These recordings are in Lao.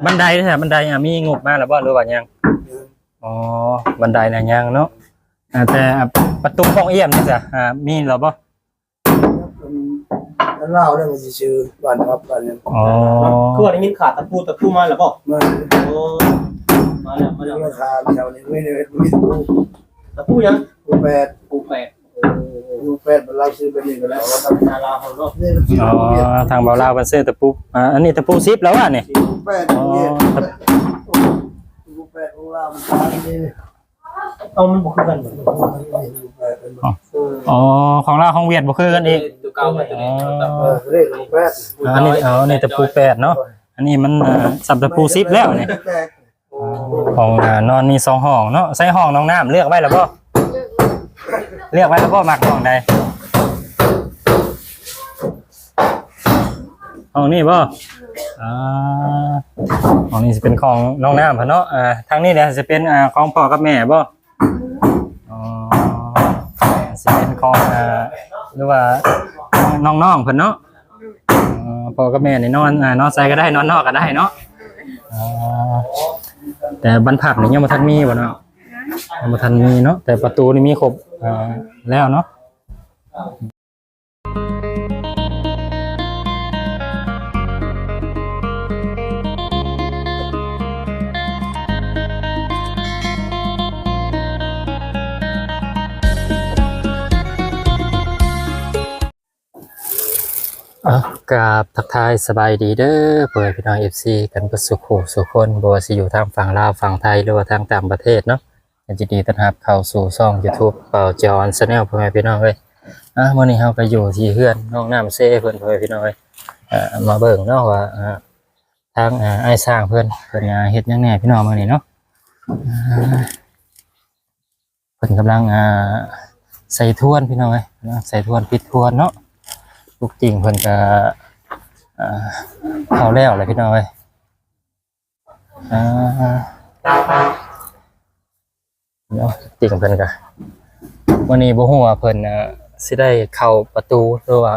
ບັນໄດເດ້ ບັນໄດ ອ່າ ມີງົບມາແລ້ວບໍ່ ຫຼືວ່າຍັງ? ອໍ ບັນໄດນະຍັງເນາະ. ອ່າ ແຕ່ ອ່າ ປະຕູຫ້ອງອ້ຽມນີ້ຊະ ອ່າ ມີແລ້ວບໍ່? ລາວໄດ້ມາຊື່ໆ ບ້ານພັບບ້ານຫຍັງ. ອໍ ຄືວ່າໄດ້ຍິນຂ່າວຕະປູ ຕະປູມາແລ້ວບໍ່? ມາ ໂອ້ ມາແລ້ວ ມາແລ້ວ ມາຖາມແຖວນີ້ ມີ ມີຕະປູ ຕະປູຫຍັງ? ຕະປູແປດ ຕະປູແປດ ໂອ້ ຕະປູແປດ ລາວຊື້ແບບນີ້ກໍໄດ້ ອໍ ທາງລາວເຮົາເນາະ. ອໍ ທາງບ່າວລາວເພິ່ນຊື້ຕະປູ ອ່າ ອັນນີ້ຕະປູສິບແລ້ວວະນີ້? ຕະປູແປດ ອໍ ຕະປູແປດຂອງລາວມັນຕ່າງນີ້. ເອົາ ມັນບໍ່ຄືກັນ. ອໍ ຂອງລາວຂອງຫວຽດບໍ່ຄືກັນອີກ. ຕົວເກົ່າ ອໍ ຕົວນີ້ ເອີ ເລກແປດ ອັນນີ້ ເອົາ ອັນນີ້ຕະປູແປດເນາະ. ອັນນີ້ມັນ ເອີ ສ່ຳຕະປູສິບແລ້ວນີ້. ຂອງ ອ່າ ນອນມີສອງຫ້ອງເນາະ. ໃສ່ຫ້ອງນ້ອງນ້ຳເລືອກໄວ້ແລ້ວບໍ່? ເລືອກໄວ້ແລ້ວບໍ່? ມັກຫ້ອງໃດ? ຫ້ອງນີ້ບໍ່? ອ່າ ຫ້ອງນີ້ຊິເປັນຂອງນ້ອງນ້ຳເພິ່ນເນາະ. ອ່າ ທາງນີ້ແຫຼະຊິເປັນ ອ່າ ຂອງພໍ່ກັບແມ່ບໍ່? ອໍ ຊິເປັນຂອງ ອ່າ ຫຼືວ່ານ້ອງໆເພິ່ນເນາະ. ອໍ ພໍ່ກັບແມ່ນີ້ນອນ ອ່າ ນອນໃສກໍໄດ້ ນອນນອກກໍໄດ້ເນາະ. ອໍ ແຕ່ບານພັບນີ້ຍັງບໍ່ທັນມີບໍ່ເນາະ? ຍັງບໍ່ທັນມີເນາະ ແຕ່ປະຕູນີ້ມີຄົບ ອ່າ ແລ້ວເນາະ. ເອົາ ກາບທັກທາຍສະບາຍດີເດີ ພໍ່ແມ່ພີ່ນ້ອງ ເອັຟຊີ ກັນເບິດສູ່ຄູ່ສູ່ຄົນ ບໍ່ວ່າຊິຢູ່ທາງຝັ່ງລາວ ຝັ່ງໄທ ຫຼືວ່າທາງຕ່າງປະເທດເນາະ. ກໍຍິນດີຕ້ອນຮັບເຂົ້າສູ່ຊ່ອງຢູທູບ ເປົ່າຈອນ Channel ພໍ່ແມ່ພີ່ນ້ອງເອີຍ. ອ່າ ມື້ນີ້ເຮົາກໍຢູ່ທີ່ເຮືອນນ້ອງນ້ຳເຊເພິ່ນ ພໍ່ແມ່ພີ່ນ້ອງເອີຍ. ອ່າ ມາເບິ່ງເນາະວ່າ ອ່າ ທາງ ອ່າ ອ້າຍຊ່າງເພິ່ນ ເພິ່ນ ອ່າ ເຮັດຫຍັງແດ່ພີ່ນ້ອງມື້ນີ້ເນາະ. ອ່າ ເພິ່ນກຳລັງ ອ່າ ໃສ່ທວນພີ່ນ້ອງເອີຍ ກຳລັງໃສ່ທວນ ປິດທວນເນາະ. ລູກຈິງເພິ່ນກໍ ອ່າ ເຂົ້າແລ້ວແຫຼະພີ່ນ້ອງເອີຍ. ອ່າ ເນາະ ຈິງເພິ່ນກະ ມື້ນີ້ບໍ່ຮູ້ວ່າເພິ່ນ ເອີ ຊິໄດ້ເຂົ້າປະຕູ ຫຼືວ່າ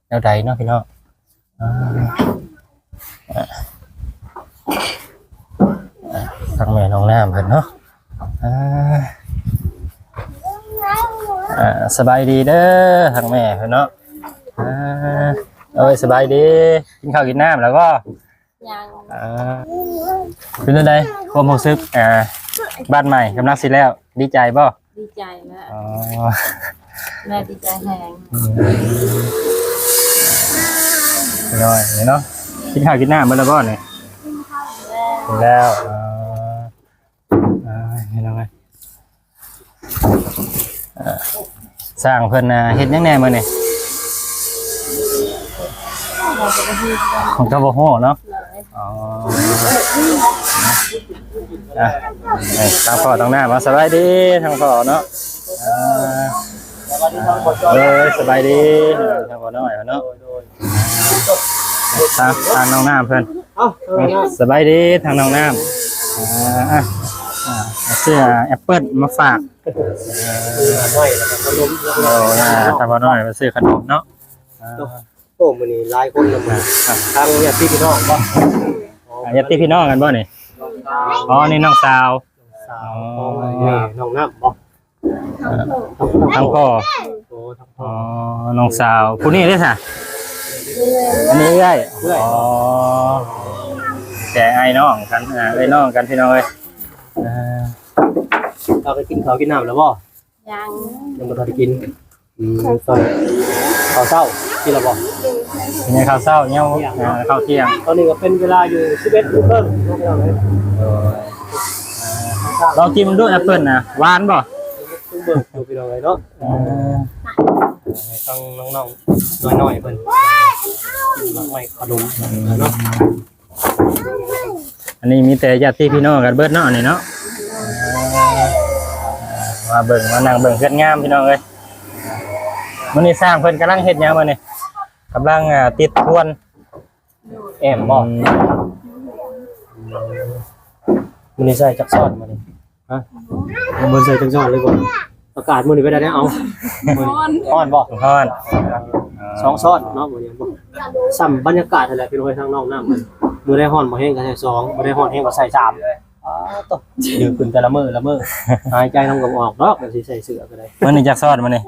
ແນວໃດເນາະພີ່ນ້ອງ. ອ່າ ອ່າ ທາງແມ່ນ້ອງນ້ຳເພິ່ນເນາະ. ອ່າ ອ່າ ສະບາຍດີເດີ ທາງແມ່ເພິ່ນເນາະ. ອ່າ ໂອ້ຍ ສະບາຍດີ ກິນເຂົ້າກິນນ້ຳແລ້ວບໍ່? ຍັງ ອ່າ ເປັນຈັ່ງໃດຄວາມຮູ້ສຶກ ອ່າ ບ້ານໃໝ່ກຳລັງຊິແລ້ວ ດີໃຈບໍ່? ດີໃຈແລ້ວ ອໍ ແມ່ດີໃຈແຮງ ອືມ ນ້ອຍເນາະ. ກິນເຂົ້າກິນນ້ຳເບິດແລ້ວບໍ່ນີ້? ກິນເຂົ້າແລ້ວ ກິນແລ້ວ ອໍ ອ່າ ເຫັນແລ້ວໄງ ອ່າ ຊ່າງເພິ່ນ ອ່າ ເຮັດຫຍັງແດ່ມື້ນີ້? ເຮົາກໍບໍ່ຮູ້ ເຮົາກໍບໍ່ຮູ້ເນາະ. ໂດຍ ອໍ ອ່ະ ທາງພໍ່ທາງນ້າ ມາສະບາຍດີທາງພໍ່ເນາະ. ອ່າ ໂດຍ ສະບາຍດີທາງພໍ່ນ້ອຍເນາະ. ໂດຍ ໂດຍ ທາງ ທາງນ້ອງນ້ຳເພິ່ນ ເອົ້າ ເອີ ສະບາຍດີທາງນ້ອງນ້ຳ. ອ່າ ອ່າ ຊື້ແອັບເປິ້ນມາຝາກ ເອີ ນ້ອຍ ແລ້ວກໍຂະໜົມ ໂດຍ ອ່າ ທາງພໍ່ນ້ອຍມາຊື້ຂະໜົມເນາະ. ອ່າ ໂອ້ ມື້ນີ້ຫຼາຍຄົນນະ ອ່າ ທາງຍາດຕິພີ່ນ້ອງບໍ່? ອ່າ ຍາດຕິພີ່ນ້ອງກັນບໍ່ນີ້? ອໍ ນີ້ນ້ອງສາວ ນ້ອງສາວ ອໍ ຂອງ ອ່າ ນ້ອງນ້ຳບໍ່? ທາງພໍ່ ທາງພໍ່ ໂອ້ ທາງພໍ່ ອໍ ນ້ອງສາວ ຜູ້ນີ້ເດ້ຊະ? ອັນນີ້ເອື້ອຍ ເອື້ອຍ ອໍ ແຕ່ອ້າຍນ້ອງກັນ ອ່າ ເອື້ອຍນ້ອງກັນພີ່ນ້ອງເອີຍ. ອ່າ ເຮົາໄດ້ກິນເຂົ້າກິນນ້ຳແລ້ວບໍ່? ຍັງ ຍັງບໍ່ທັນໄດ້ກິນ. ອືມ ເຂົ້າເຊົ້າກິນແລ້ວບໍ່? ກິນເຂົ້າເຊົ້າ ຍັງ ເຂົ້າທ່ຽງ ອ່າ ເຂົ້າທ່ຽງ. ຕອນນີ້ກໍເປັນເວລາຢູ່ສິບເອັດໂມງເຄິ່ງເນາະ ພີ່ນ້ອງເອີຍ. ໂດຍ ລອງກິນເບິ່ງດູແອັບເປິ້ນນະ ຫວານບໍ່? ເບິ່ງຢູ່ ພີ່ນ້ອງເອີຍເນາະ. ເອີ ໃຫ້ຟັງນ້ອງໆນ້ອຍໆເພິ່ນ ໝາກໄມ້ຂະໜົມເນາະ. ອັນນີ້ມີແຕ່ຍາດຕິພີ່ນ້ອງກັນເບິດເນາະ ອັນນີ້ເນາະ. ມາເບິ່ງ ມານັ່ງເບິ່ງເຮືອນງາມພີ່ນ້ອງເອີຍ. ມື້ນີ້ຊ່າງເພິ່ນກຳລັງເຮັດຫຍັງມື້ນີ້? ກຳລັງ ອ່າ ຕິດທວນແອ້ມບໍ່? ອືມ ມື້ນີ້ໃສ່ຈັກຊ້ອນມື້ນີ້? ຮະ? ບໍ່ໃສ່ຈັກຊ້ອນເລີຍບໍ່? ອາກາດມື້ນີ້ເປັນໃດແດ່? ເອົ້າ ມື້ນີ້ຮ້ອນບໍ່? ຮ້ອນ ຮ້ອນ. ສອງຊ້ອນເນາະ ມື້ນີ້ບໍ່ ສ່ຳບັນຍາກາດຫັ້ນແຫຼະ ພີ່ນ້ອງເອີຍ ທາງນອກນ້ຳ ມື້ໃດຮ້ອນບໍ່ແຮງກໍໃສ່ສອງ ບໍ່ໄດ້ຮ້ອນແຮງກໍໃສ່ສາມ ອ້າ ໂຕ ເດີນຂຶ້ນແຕ່ລະມື້ລະມື້ ຫາຍໃຈນຳກໍບໍ່ອອກດອກ ມັນຊິໃສ່ເສື້ອກໍໄດ້. ມື້ນີ້ຈັກຊ້ອນ? ມື້ນີ້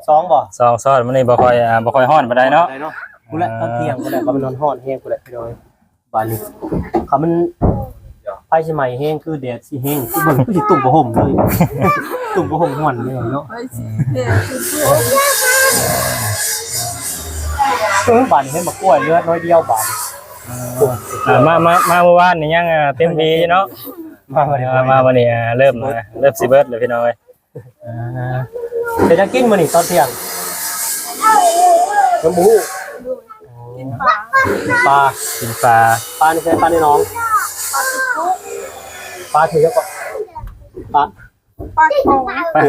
ສອງບໍ່? ສອງຊ້ອນ. ມື້ນີ້ບໍ່ຄ່ອຍ ອ່າ ບໍ່ຄ່ອຍຮ້ອນປານໃດເນາະ ບໍ່ໄດ້ເນາະ ພຸ້ນແຫຼະ ອ່າ ຕອນທ່ຽງພຸ້ນແຫຼະ ກໍແມ່ນຮ້ອນແຮງພຸ້ນແຫຼະ ພີ່ນ້ອງເອີຍ. ບາດນີ້ ຄັນມັນ ໄຟຊິໄໝ້ແຮງ ຄືແດດຊິແຮງ ຄືເບິ່ງ ຄືຊິຕຸ້ມຜ້າຫົ່ມເລີຍ ຕຸ້ມຜ້າຫົ່ມຫ້ອນເລີຍເນາະ. ໄຟຊິແຮງ ເອີ ບາດນີ້ເຫັນໝາກກ້ວຍເຫຼືອໜ້ອຍດຽວບາດນີ້. ອ່າ ມາ ມາ ມາມື້ວານນີ້ຍັງ ອ່າ ເຕັມທີ່ເນາະ ມາມື້ນີ້ ອ່າ ມາມື້ນີ້ ອ່າ ເລີ່ມ ອ່າ ເລີ່ມຊິເບິດແລ້ວ ພີ່ນ້ອງເອີຍ. ອ່າ ເຮັດຫຍັງກິນມື້ນີ້ຕອນທ່ຽງ? ຍັງບໍ່ຮູ້. ກິນປາ ກິນປາ ກິນປາ. ປາໃນໃສ? ປາໃນໜອງ? ປາຖືກຄຸກ ປາຖືກຫຍັງເກາະ? ປາ ປາ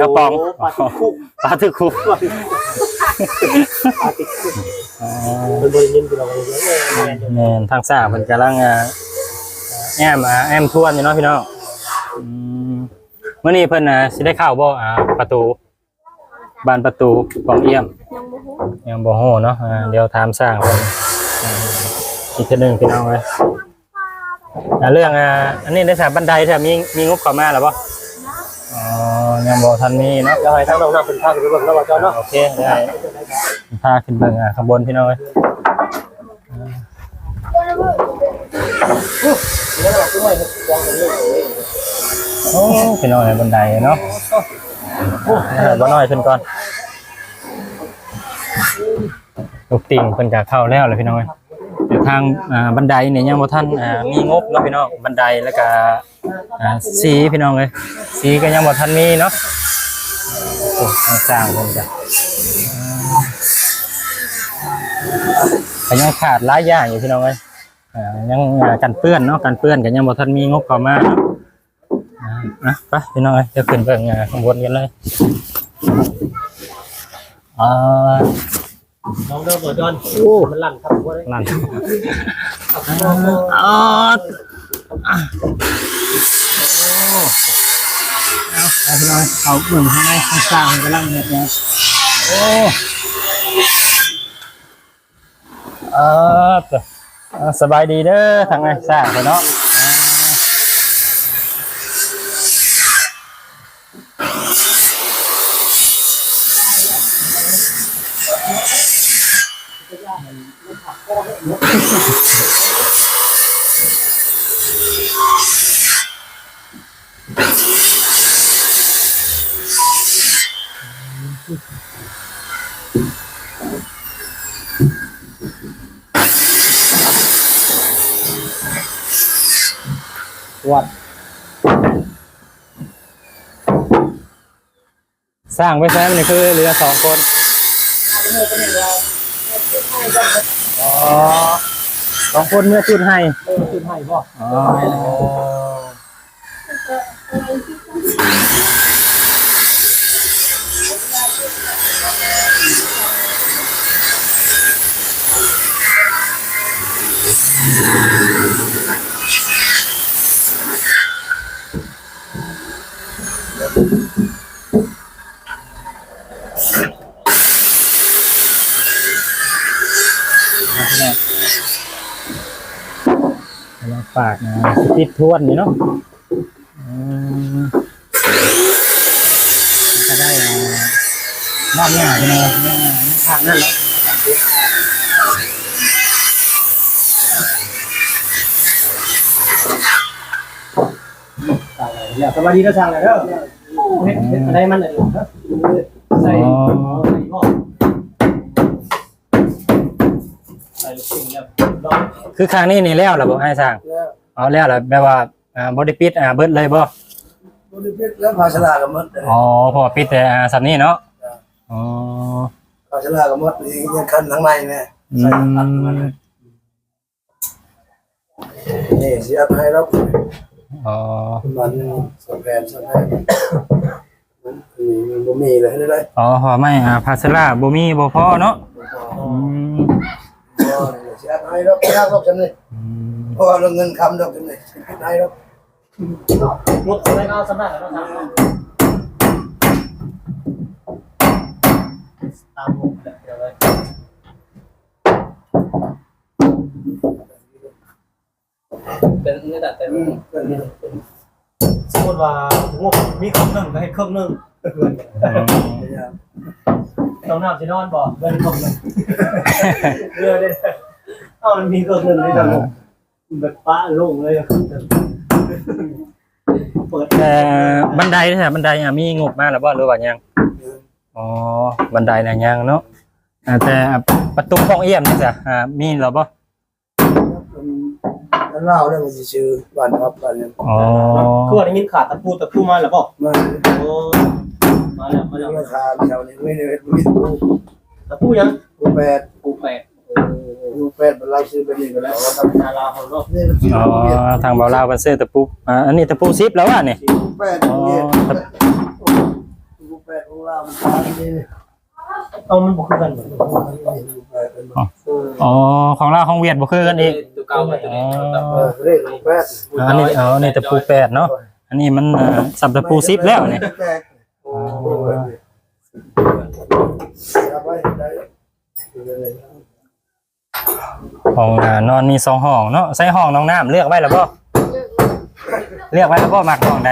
ກະປ໋ອງ ປາກະປ໋ອງ. ໂອ້ ປາຖືກຄຸກ ປາຖືກຄຸກ ປາຖືກຄຸກ. ອໍ ເພິ່ນບໍ່ໄດ້ຍິນ ພີ່ນ້ອງເອີຍ. ແມ່ນ ທາງຊ່າງເພິ່ນກຳລັງ ອ່າ ແອ້ມ ອ່າ ແອ້ມທວນຢູ່ເນາະ ພີ່ນ້ອງ. ອືມ ມື້ນີ້ເພິ່ນ ອ່າ ຊິໄດ້ເຂົ້າບໍ່? ອ່າ ປະຕູ ບານປະຕູປ່ອງອ້ຽມ ຍັງບໍ່ຮູ້ ຍັງບໍ່ຮູ້ເນາະ. ອ່າ ດຽວຖາມຊ່າງເພິ່ນ ອ່າ ອີກເທື່ອໜຶ່ງ ພີ່ນ້ອງເອີຍ. ອ່າ ເລື່ອງ ອ່າ ອັນນີ້ໄດ້ສາ ບັນໄດ ຖ້າມີ ມີງົບເຂົ້າມາແລ້ວບໍ່? ອໍ ຍັງບໍ່ທັນມີເນາະ. ດຽວໃຫ້ທາງນ້ອງນ້ຳເພິ່ນພາຂຶ້ນໄປເບິ່ງເນາະ ບ່າວຈອນເນາະ. ໂອເຄ ໄດ້ ພາຂຶ້ນເບິ່ງ ອ່າ ຂ້າງບົນ ພີ່ນ້ອງເອີຍ. ໂອ້ ພີ່ນ້ອງເອີຍ ບັນໄດເນາະ. ໂອ້ ເອົາບ່າວນ້ອຍຂຶ້ນກ່ອນ. ລູກຕິ່ງເພິ່ນກະເຂົ້າແລ້ວແຫຼະ ພີ່ນ້ອງເອີຍ. ແຕ່ທາງ ອ່າ ບັນໄດນີ້ຍັງບໍ່ທັນ ອ່າ ມີງົບເນາະ ພີ່ນ້ອງ. ບັນໄດ ແລ້ວກະ ອ່າ ສີ ພີ່ນ້ອງເອີຍ ສີກໍຍັງບໍ່ທັນມີເນາະ. ໂອ້ ທາງຊ່າງເພິ່ນກະ ກໍຍັງຂາດຫຼາຍຢ່າງຢູ່ ພີ່ນ້ອງເອີຍ. ອ່າ ຍັງ ອ່າ ກັນເປື້ອນເນາະ ກັນເປື້ອນກໍຍັງບໍ່ທັນມີງົບເຂົ້າມາເນາະ. ອ່າ ໄປ ພີ່ນ້ອງເອີຍ ດຽວຂຶ້ນເບິ່ງ ອ່າ ຂ້າງບົນກັນເລີຍ. ອ່າ ລອງເດີ ບ່າວຈອນ. ໂອ້ ມັນລັ່ນຄັກບໍ່ໄດ້ ລັ່ນ. ອໍ ເອົາ ເອົາ ພີ່ນ້ອງ ເຂົ້າເບິ່ງຂ້າງໃນ ທາງຊ່າງກຳລັງເຮັດຫຍັງ. ໂອ້ ເອີ ເອີ ສະບາຍດີເດີ ທາງນາຍຊ່າງເນາະ. ວັດ ຊ່າງໄປໃສ? ມັນນີ້ຄືເຫຼືອສອງຄົນ. ອໍ ສອງຄົນເມືອຈູດໄຮ່. ເອີ ຈູດໄຮ່ບໍ? ອໍ. ກຳລັງປາກ ອ່າ ຊິຕິດທວນນີ້ເນາະ. ອືມ ກໍໄດ້ ອ່າ ນ້ຳຫຍ້າ ພີ່ນ້ອງ ນ້ຳຫຍ້າຂ້າງນັ້ນແຫຼະ. ສະບາຍດີເດີ ຊ່າງເດີ. ໂອ້ ເຮັດ ເຮັດອັນໃດມັນເດີ ໃສ່ ອໍ ໃສ່ບໍ່ ໃສ່ລູກຊິ້ນແລ້ວ. ຄືຂ້າງນີ້ນີ້ແລ້ວລະບໍ່ ອ້າຍຊ່າງ? ແລ້ວ. ອໍ ແລ້ວລະ ແບບວ່າ ອ່າ ບໍ່ໄດ້ປິດ ອ່າ ເບິດເລີຍບໍ່? ບໍ່ໄດ້ປິດແລ້ວ ພາສາລາກໍໝົດ. ອໍ ເພາະວ່າປິດແຕ່ ອ່າ ສ່ຳນີ້ເນາະ. ອໍ ພາສາລາກໍໝົດ ຍັງຄັນທາງໃນແນ່. ອືມ ໃສ່ທາງໃນ. ນີ້ຊິອັດໃຫ້ດອກ. ອໍ ປະມານສອງແຜ່ນ ສາມແຜ່ນ ອັນນີ້ມັນບໍ່ມີເລີຍເດ້. ອໍ ເພາະວ່າໄມ້ ອ່າ ພາເຊລາບໍ່ມີ ບໍ່ພໍເນາະ. ບໍ່ພໍ. ອືມ ບໍ່ ຊິອັດໃຫ້ດອກ ຍາກດອກສ່ຳນີ້. ອືມ ເພາະວ່າເລື່ອງເງິນຄຳດອກສ່ຳນີ້ ຊິອັດໃຫ້ດອກ. ໝົດເທົ່າໃດກໍເອົາສ່ຳນັ້ນແຫຼະເນາະ ຕາມຮູບແຫຼະ. ໂອ້ ເປັນເງິນແຕ່ ອືມ ສົມມຸດວ່າງົບມີເຄິ່ງໜຶ່ງກໍເຮັດເຄິ່ງໜຶ່ງ. ອືມ ຫ້ອງນ້ຳຊິນອນບໍ່? ເງິນເຄິ່ງໜຶ່ງ ເຫຼືອເດ້. ເອົາ ມັນມີເຄິ່ງໜຶ່ງເດ້ ອ່າ ແບບປະໂລ່ງເລີຍ. ເປີດ ແຕ່ບັນໄດເດ້ ບັນໄດອະ ມີງົບມາແລ້ວບໍ່ ຫຼືວ່າຍັງ? ອໍ ບັນໄດນະຍັງເນາະ. ອ່າ ແຕ່ປະຕູຫ້ອງອ້ຽມນີ້ຊະ ອ່າ ມີແລ້ວບໍ່? ອັນລາວແລ້ວມັນຊິຊື້ບ້ານພັບບ້ານຫຍັງ. ອໍ ຄືວ່າໄດ້ຍິນຂ່າວຕະປູ ຕະປູມາແລ້ວບໍ່? ມາ ໂອ້ ມາແລ້ວ ມາແລ້ວ ມາຖາມແຖວນີ້ ມີ ມີຕະປູ ຕະປູຫຍັງ? ປູແປດ ປູແປດ ໂອ້ ປູແປດ ມັນລາວຊື້ແບບນີ້ກໍໄດ້ ອໍ ຕາມລາວເຮົາເນາະ. ນີ້ມັນຊື້ ອໍ ທາງບ່າວລາວເພິ່ນຊື້ຕະປູ ອ່າ ອັນນີ້ຕະປູສິບແລ້ວວະນີ້? ປູແປດ ອໍ ຕະ ປູແປດຂອງລາວມັນຕ່າງນີ້. ເອົາ ມັນບໍ່ຄືກັນບໍ່? ອໍ ຂອງລາວຂອງຫວຽດບໍ່ຄືກັນອີກ. ໂຕເກົ່າກັບໂຕນີ້ ອໍ ເອີ ເລກຂອງແປດ ອັນນີ້ ອໍ ອັນນີ້ຕະປູແປດເນາະ. ອັນນີ້ມັນ ເອີ ສ່ຳຕະປູສິບແລ້ວນີ້. ອໍ ຫ້ອງ ອ່າ ນອນມີສອງຫ້ອງເນາະ. ໃສ່ຫ້ອງນ້ອງນ້ຳເລືອກໄວ້ແລ້ວບໍ່? ເລືອກແລ້ວ ເລືອກໄວ້ແລ້ວບໍ່? ມັກຫ້ອງໃດ?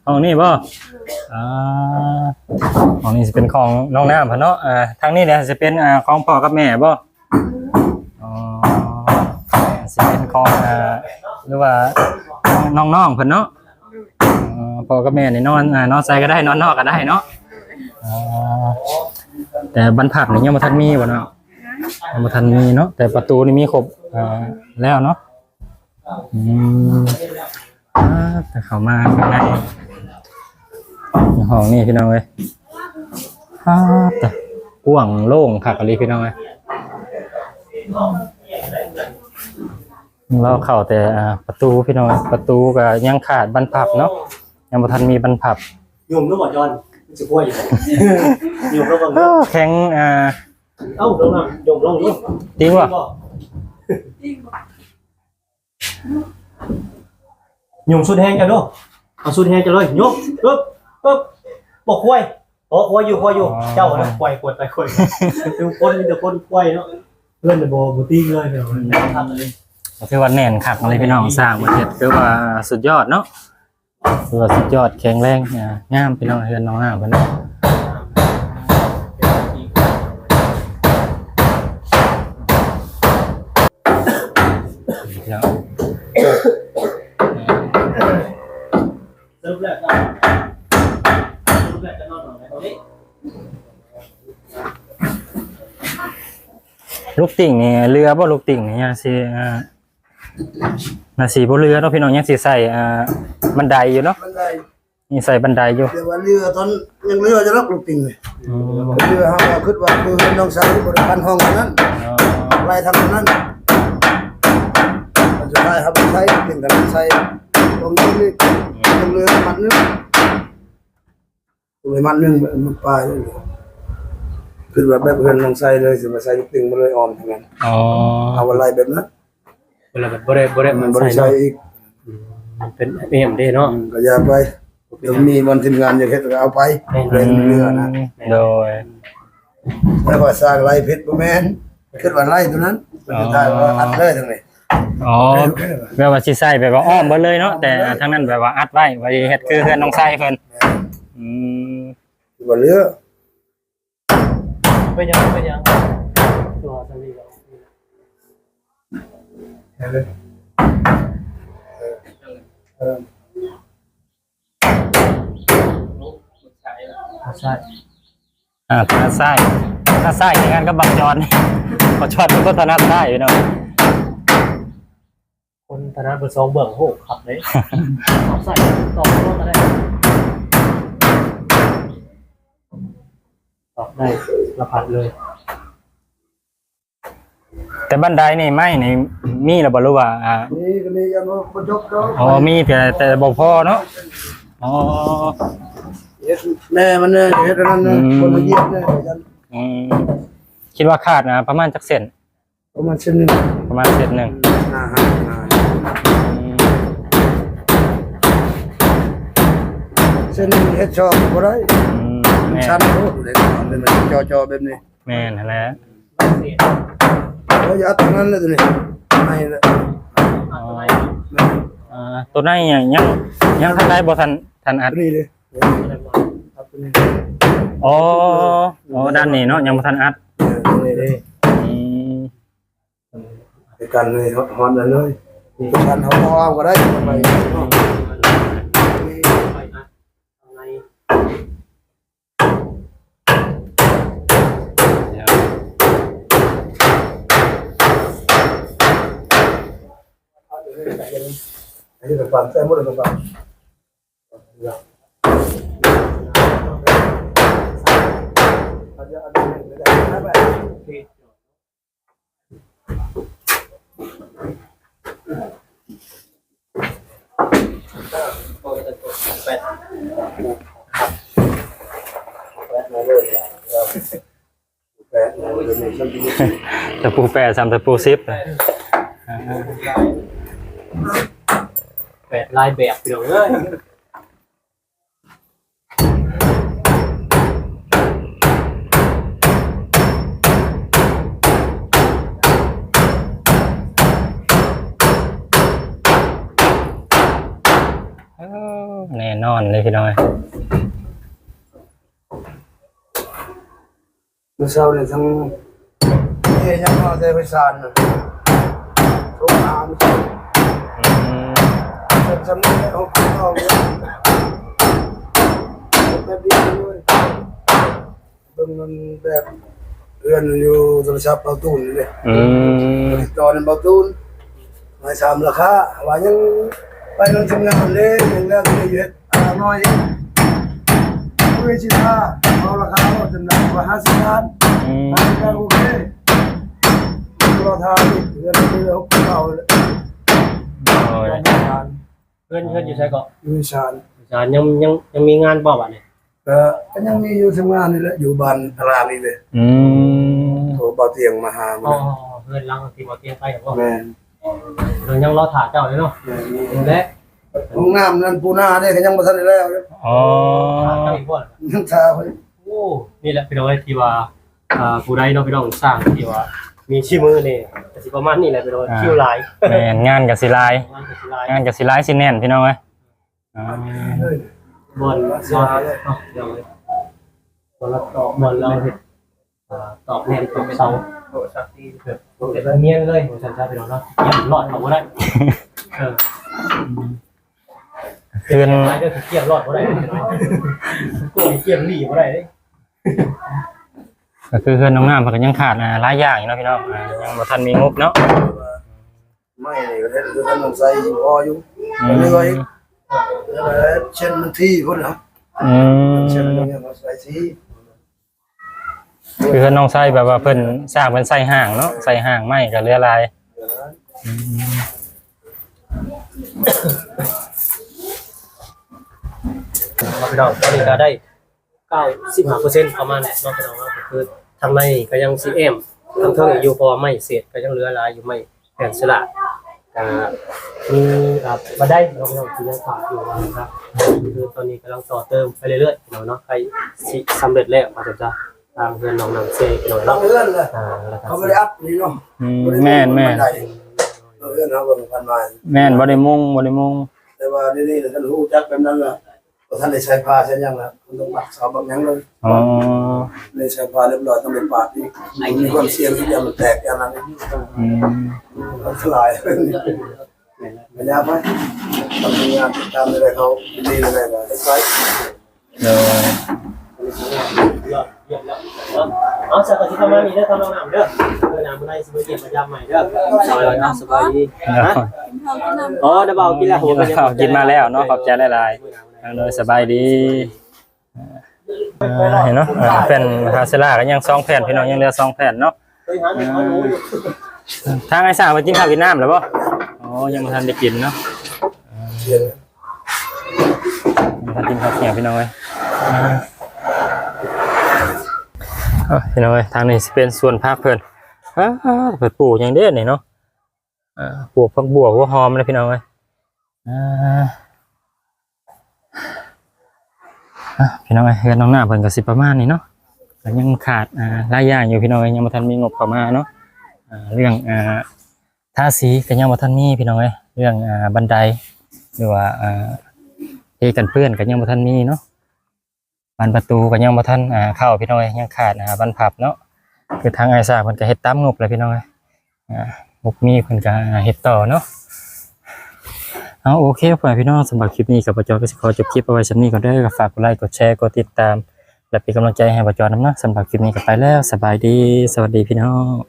ຫ້ອງນີ້ບໍ່? ອ່າ ຫ້ອງນີ້ຊິເປັນຂອງນ້ອງນ້ຳເພິ່ນເນາະ. ອ່າ ທາງນີ້ແຫຼະຊິເປັນ ອ່າ ຂອງພໍ່ກັບແມ່ບໍ່? ອໍ ຊິເປັນຂອງ ອ່າ ຫຼືວ່ານ້ອງໆເພິ່ນເນາະ. ອໍ ພໍ່ກັບແມ່ນີ້ນອນ ອ່າ ນອນໃສກໍໄດ້ ນອນນອກກໍໄດ້ເນາະ. ອໍ ແຕ່ບັນພັບນີ້ຍັງບໍ່ທັນມີບໍ່ເນາະ? ຍັງບໍ່ທັນມີເນາະ ແຕ່ປະຕູນີ້ມີຄົບ ອ່າ ແລ້ວເນາະ. ອືມ ອ່າ ແຕ່ເຂົ້າມາຂ້າງໃນຫ້ອງນີ້ພີ່ນ້ອງເອີຍ ອ່າ ແຕ່ກວ້າງໂລ່ງຄັກອີ່ຫຼີພີ່ນ້ອງເອີຍ. ລາວເຂົ້າແຕ່ ອ່າ ປະຕູພີ່ນ້ອງ ປະຕູກໍຍັງຂາດບັນພັບເນາະ ຍັງບໍ່ທັນມີບັນພັບ. ຍົມນຳບໍ່ຈອນ ມັນຊິຄວຍຢູ່ ຍົມນຳບໍ່? ເອີ ແຂງ ອ່າ ເອົ້າ ລົງນຳ ຍົມລົງ ຍົມ ຕິງບໍ່? ຕິງບໍ່? ຍົມສຸດແຮງເຈົ້າເດີ ເອົາສຸດແຮງເຈົ້າເລີຍ ຍົມ ປຶບ ປຶບ ບໍ່ຄວຍ ອໍ ຄວຍຢູ່ ຄວຍຢູ່ ອໍ ເຈົ້ານະຄວຍ ຄວຍໄປຄວຍມາ ທຸກຄົນມີແຕ່ຄົນຄວຍເນາະ. ເຮືອນບໍ່ ບໍ່ຕິງເລີຍ ແບບວ່າແໜ້ນຄັກເລີຍ ກໍຖືວ່າແໜ້ນຄັກເລີຍພີ່ນ້ອງ. ສ້າງປະເທດຖືວ່າສຸດຍອດເນາະ ຖືວ່າສຸດຍອດ ແຂງແຮງ ອ່າ ງາມພີ່ນ້ອງ. ເຮືອນນ້ອງນ້ຳເພິ່ນເນາະ ເນາະ ສະຫຼຸບແລ້ວ ສະຫຼຸບແລ້ວຈະນອນຫ້ອງໃດ? ຫ້ອງນີ້ ລູກຕິ່ງນີ້ເຫຼືອບໍ່? ລູກຕິ່ງນີ້ຍັງຊິ ອ່າ ໜ້າຊິບໍ່ເຫຼືອເນາະພີ່ນ້ອງ ຍັງຊິໃສ່ ອ່າ ບັນໄດຢູ່ເນາະ ບັນໄດ ຍັງໃສ່ບັນໄດຢູ່. ແຕ່ວ່າເຫຼືອຕອນ ຍັງເຫຼືອຢູ່ດອກລູກຕິ່ງນີ້ ອືມ ເຫຼືອເຮົາກໍຄິດວ່າຄືນ້ອງສາວບໍລິການຫ້ອງນັ້ນ ອໍ ໄລ່ທາງນັ້ນ ມັນສຸດທ້າຍເຮົາໄປໃຊ້ເປັນການໃສ່ຂອງນີ້ ອືມ ຍັງເຫຼືອມັດໜຶ່ງ ປະມານມັດໜຶ່ງ ມັດປາຍ ຄິດວ່າແບບເຮືອນນ້ອງໄຊເລີຍ ຊິມາໃສ່ລູກຕິ່ງ ມັນເລີຍອ່ອນທັງນັ້ນ. ອໍ ເອົາໄວ້ໄລ່ແບບນັ້ນ ເວລາແບບບໍ່ໄດ້ ບໍ່ໄດ້ ມັນບໍ່ໄດ້ໃສ່ ໃສ່ເນາະ ອີກ ອືມ ມັນເປັນເອັມເດ້ເນາະ ອືມ ກໍຢ່າໄປ ບໍ່ເປັນຫຍັງ ມີບ່ອນທີມງານຢາກເຮັດກໍເອົາໄປ ແມ່ນ ເລື່ອງເຫຼືອນະ ອືມ ໂດຍ ແລ້ວກໍສ້າງໄລ່ຜິດ ບໍ່ແມ່ນ ຄິດວ່າໄລ່ຕົວນັ້ນ ມັນສຸດທ້າຍວ່າອັດເລີຍທັງນີ້. ອໍ ແບບວ່າຊິໃສ່ແບບວ່າອ້ອມເບິດເລີຍເນາະ ແຕ່ທາງນັ້ນແບບວ່າອັດໄວ້ ວ່າຊິເຮັດຄືເຮືອນນ້ອງໄຊເພິ່ນ ແມ່ນ ອືມ ວ່າເຫຼືອ ເປັນຫຍັງ ເປັນຫຍັງ ຕົວສາມີກໍ ເອີ ເອີ ເອີ ໃສ່. ອ່າ ຖະໜັດຊ້າຍ ຖະໜັດຊ້າຍ ແຂ່ງຂັນກັບບັກຈອນ ບັກຈອນເປັນຄົນຖະໜັດຊ້າຍພີ່ນ້ອງ ຄົນຖະໜັດເບິດສອງເບື້ອງ. ໂອ້ ຄັກເດ້ ຕອກຊ້າຍ ຕອກຂວາກໍໄດ້ ຕອກໄດ້ລະພັດເລີຍ. ແຕ່ບັນໄດນີ້ ໄມ້ນີ້ມີແລ້ວບໍ່ ຫຼືວ່າ ອ່າ ມີກໍມີ ຍັງບໍ່ຈົບດອກ. ອໍ ມີແຕ່ ແຕ່ບໍ່ພໍເນາະ. ອໍ ເຮັດແນ່ມັນແນ່ ເຮັດອັນນັ້ນແນ່ ອືມ ຄົນມາຢຽບແນ່. ອືມ ຄິດວ່າຂາດ ອ່າ ປະມານຈັກເສັ້ນ? ປະມານເສັ້ນໜຶ່ງ ປະມານເສັ້ນໜຶ່ງ. ອືມ ເສັ້ນໜຶ່ງເຮັດສອງບໍ່ໄດ້. ອືມ ມັນ ແມ່ນ ຊັນໂພດເດ້ ມັນເຈາະໆແບບນີ້. ແມ່ນຫັ້ນແຫຼະ. ເຮົາຈະອັດທາງນັ້ນແຫຼະ ຕົວນີ້ ໃນແຫຼະ ອໍ ອ່າ ຕົວໃນຍັງ ຍັງ ຍັງທັນໄດ້ ບໍ່ທັນ ທັນອັດ ຕົວນີ້ເດ້ ອັດຕົວນີ້ ອໍ ອໍ ດ້ານນີ້ເນາະ ຍັງບໍ່ທັນອັດ ເອີ ຕົວນີ້ເດ້ ອືມ ໃນການເລີຍ ຮອດ ຮອດນັ້ນເລີຍ ໃນການເຮົາເອົາກໍໄດ້ ໄປເນາະ ຕະປູແປດ ສ່ຳຕະປູສິບ ແປດຫຼາຍແບບ ພີ່ນ້ອງເອີຍ. ແນ່ນອນເລີຍພີ່ນ້ອງເອີຍ ມື້ເຊົ້ານີ້ທັງ ເອີ ຍັງມາແຕ່ໄພສານນະ ໂທຫາ ອືມ ເປັນສຳເລັດຂອງເຂົາເຈົ້າເລີຍ ເປັນແບບນີ້ເລີຍ ເບິ່ງມັນແບບເຮືອນຢູ່ໂທລະສັບເບົາຕູນນີ້ເດ້ ອືມ ຕິດຕໍ່ນຳເບົາຕູນ ມາສາມລາຄາ ວ່າຍັງໄປນຳທີມງານເດ້ ຍັງເລື່ອງຢູ່ເຮັດ ອ່າ ນ້ອຍ ເອີ ຊິພາເອົາລາຄາເວົ້າຈົນໄດ້ວ່າຫ້າສິບລ້ານ ອືມ ຫ້າສິບລ້ານ ໂອເຄ ລໍຖ້າອີກເດືອນໜຶ່ງເຮົາເອົາແລ້ວ ໂດຍ ເຮືອນ ເຮືອນຢູ່ໃສເກາະ? ຢູ່ສານ ສານ ຍັງ ຍັງ ຍັງມີງານບໍ່ບາດນີ້? ກໍ ກໍຍັງມີຢູ່ທຳງານນີ້ແຫຼະ ຢູ່ບ້ານຕະລາງນີ້ເດ້ ອືມ ໂທເບົາຕຽງມາຫາ ອໍ ມື້ນັ້ນ ເຮືອນຫຼັງທີ່ເບົາຕຽງໄປຫັ້ນບໍ່? ແມ່ນ ເອີ ຍັງລໍຖ້າເຈົ້າຢູ່ເນາະ ແມ່ນ ແລະ ຫ້ອງນ້ຳນັ້ນປູໜ້າເດ້ ກໍຍັງບໍ່ທັນໄດ້ແລ້ວ ອໍ ຖ້າເຈົ້າອີກບໍ່? ຍັງຖ້າຂ້ອຍ ໂອ້ ນີ້ແຫຼະພີ່ນ້ອງເອີຍ ທີ່ວ່າ ອ່າ ຜູ້ໃດເນາະພີ່ນ້ອງ ຊ່າງທີ່ວ່າມີສີມືນີ້ ກໍຊິປະມານນີ້ແຫຼະພີ່ນ້ອງເອີຍ ອ່າ ຄິວຫຼາຍ ແມ່ນ ງານກໍຊິຫຼາຍ ງານກໍຊິຫຼາຍ ງານກໍຊິຫຼາຍ ຊິແໜ້ນພີ່ນ້ອງເອີຍ ອ່າ ບ່ອນ ບ່ອນ ເອົ້າ ດຽວເລີຍ ບ່ອນລະຕອກ ບ່ອນລະເຮັດ ອ່າ ຕອກແໜ້ນຕອກເສົາ ໂອ້ ສັກດີ ແບບ ໂອ້ ແບບນຽນເລີຍ ວ່າຊັ້ນຊະພີ່ນ້ອງເນາະ ກຽມລອດເຂົ້າບໍ່ໄດ້ ເອີ ເຮືອນ ກຽມລອດບໍ່ໄດ້ ໂອ້ ກຽມຫຼີ່ບໍ່ໄດ້ເດ້ ກໍຄືເຮືອນນ້ອງນ້ຳເພິ່ນກໍຍັງຂາດ ອ່າ ຫຼາຍຢ່າງຢູ່ເນາະພີ່ນ້ອງ ອ່າ ຍັງບໍ່ທັນມີງົບເນາະ ໄມ້ນີ້ກໍເຮັດຄືກັນ ຕ້ອງໃສ່ພໍຢູ່ ອືມ ເຫຼືອອີກ ເຊັ່ນມັນທີ່ພຸ້ນນະ ອືມ ເຊັ່ນມັນໃສ່ທີ່ ຄືເຮືອນນ້ອງໄຊແບບວ່າເພິ່ນສ້າງເປັນໃສ່ຫ້າງເນາະ ໃສ່ຫ້າງໄມ້ກໍເຫຼືອຫຼາຍ ເຫຼືອຫຼາຍ ອືມ ພີ່ນ້ອງ ຕອນນີ້ກໍໄດ້ ເກົ້າສິບຫ້າເປີເຊັນ ປະມານນັ້ນເນາະ ພີ່ນ້ອງເນາະ ກໍຄືທາງໃນກໍຍັງຊິແອ້ມທາງເທິງຢູ່ ເພາະວ່າໄມ້ເສດກໍຍັງເຫຼືອຫຼາຍຢູ່ ໄມ້ແຜ່ນສະຫຼາກ ກໍມີ ອ່າ ບັນໄດເນາະ ພີ່ນ້ອງ ທີ່ຍັງຂາດຢູ່ນະ ຄືຕອນນີ້ກຳລັງຕໍ່ເຕີມໄປເລື້ອຍໆ ພີ່ນ້ອງເນາະ ໃກ້ຊິສຳເລັດແລ້ວວ່າຊັ້ນຊະ ທາງເຮືອນນ້ອງນ້ຳເຊ ພີ່ນ້ອງເນາະ ເຮືອນລະ ອ່າ ເຂົາບໍ່ໄດ້ອັດນີ້ເນາະ ອືມ ບໍ່ໄດ້ ແມ່ນໆ ບັນໄດ ເຮືອນເຮົາເບິ່ງຜ່ານມາ ແມ່ນ ບໍ່ໄດ້ມຸງ ບໍ່ໄດ້ມຸງ ແຕ່ວ່າດຽວນີ້ລະ ທ່ານຮູ້ຈັກແບບນັ້ນລະ ບໍ່ທັນໄດ້ໃສ່ຜ້າໃສ່ຫຍັງລະ ມັນຕ້ອງປັກເສົາປັກຫຍັງເລີຍ ອໍ ໄດ້ໃສ່ຜ້າຮຽບຮ້ອຍ ຕ້ອງໄດ້ປາດອີກ ມັນມີຄວາມສ່ຽງທີ່ຈະມັນແຕກຢ່າງນັ້ນ ອືມ ອັນຕະລາຍ ແມ່ນລະ ໄປ ທຳງານຕິດຕາມໄດ້ເຂົາດີແລ້ວກໍໄດ້ໃຊ້ ໂດຍ ເອົາ ສັກກະຊິປະມານນີ້ເດີ ທາງນ້ອງນ້ຳເດີ ເອີ ໜ້າມື້ໃດຊິມາຢ້ຽມມາຢາມໃໝ່ເດີ ໂດຍ ໂດຍ ເນາະ ສະບາຍດີ ໂດຍ ຮະ ອໍ ໄດ້ເບົາກິນແລ້ວ ໂອ້ ກິນແລ້ວ ກິນມາແລ້ວເນາະ ຂອບໃຈຫຼາຍໆ ໂດຍ ສະບາຍດີ ອ່າ ເຫັນເນາະ ອ່າ ແຜ່ນພາເຊລາກໍຍັງສອງແຜ່ນ ພີ່ນ້ອງ ຍັງເຫຼືອສອງແຜ່ນເນາະ ອ່າ ທາງອ້າຍສ້າງໄປກິນເຂົ້າກິນນ້ຳແລ້ວບໍ່? ອໍ ຍັງບໍ່ທັນໄດ້ກິນເນາະ ອ່າ ຍັງບໍ່ທັນກິນເຂົ້າທ່ຽງ ພີ່ນ້ອງເອີຍ ອ່າ ເອີ ພີ່ນ້ອງເອີຍ ທາງນີ້ຊິເປັນສວນຜັກເພິ່ນ ອ່າ ເພິ່ນປູກຫຍັງເດ້ນີ້ເນາະ ອ່າ ປູກຜັກບົ່ວຫົວຫອມນະ ພີ່ນ້ອງເອີຍ ອ່າ ອ່ະ ພີ່ນ້ອງເອີຍ ເຮືອນນ້ອງນ້ຳເພິ່ນກໍຊິປະມານນີ້ເນາະ ກໍຍັງຂາດ ອ່າ ຫຼາຍຢ່າງຢູ່ ພີ່ນ້ອງເອີຍ ຍັງບໍ່ທັນມີງົບເຂົ້າມາເນາະ ອ່າ ເລື່ອງ ອ່າ ທາສີກໍຍັງບໍ່ທັນມີພີ່ນ້ອງເອີຍ, ເລື່ອງ ອ່າ ບັນໄດ ຫຼືວ່າ ອ່າ ເພກັນເປື້ອນກໍຍັງບໍ່ທັນມີເນາະ, ບານປະຕູກໍຍັງບໍ່ທັນ ອ່າ ເຂົ້າພີ່ນ້ອງເອີຍ, ຍັງຂາດ ອ່າ ບານພັບເນາະ. ຄືທາງອ້າຍຊ້າງເພິ່ນກໍເຮັດຕາມງົບແຫຼະພີ່ນ້ອງເອີຍ, ອ່າ ງົບມີເພິ່ນກໍເຮັດຕໍ່ເນາະ. ເອົາ ໂອເຄ ພໍ່ແມ່ພີ່ນ້ອງ, ສຳລັບຄລິບນີ້ກໍບໍ່ຈອຍກໍຊິຂໍຈົບຄລິບເອົາໄວ້ສ່ຳນີ້ກ່ອນເດີ. ກໍຝາກກົດໄລ ກົດແຊ ກົດຕິດຕາມ ແລະ ເປັນກຳລັງໃຈໃຫ້ບໍ່ຈອຍນຳເນາະ. ສຳລັບຄລິບນີ້ກໍໄປແລ້ວ, ສະບາຍດີ, ສະຫວັດດີພີ່ນ້ອງ.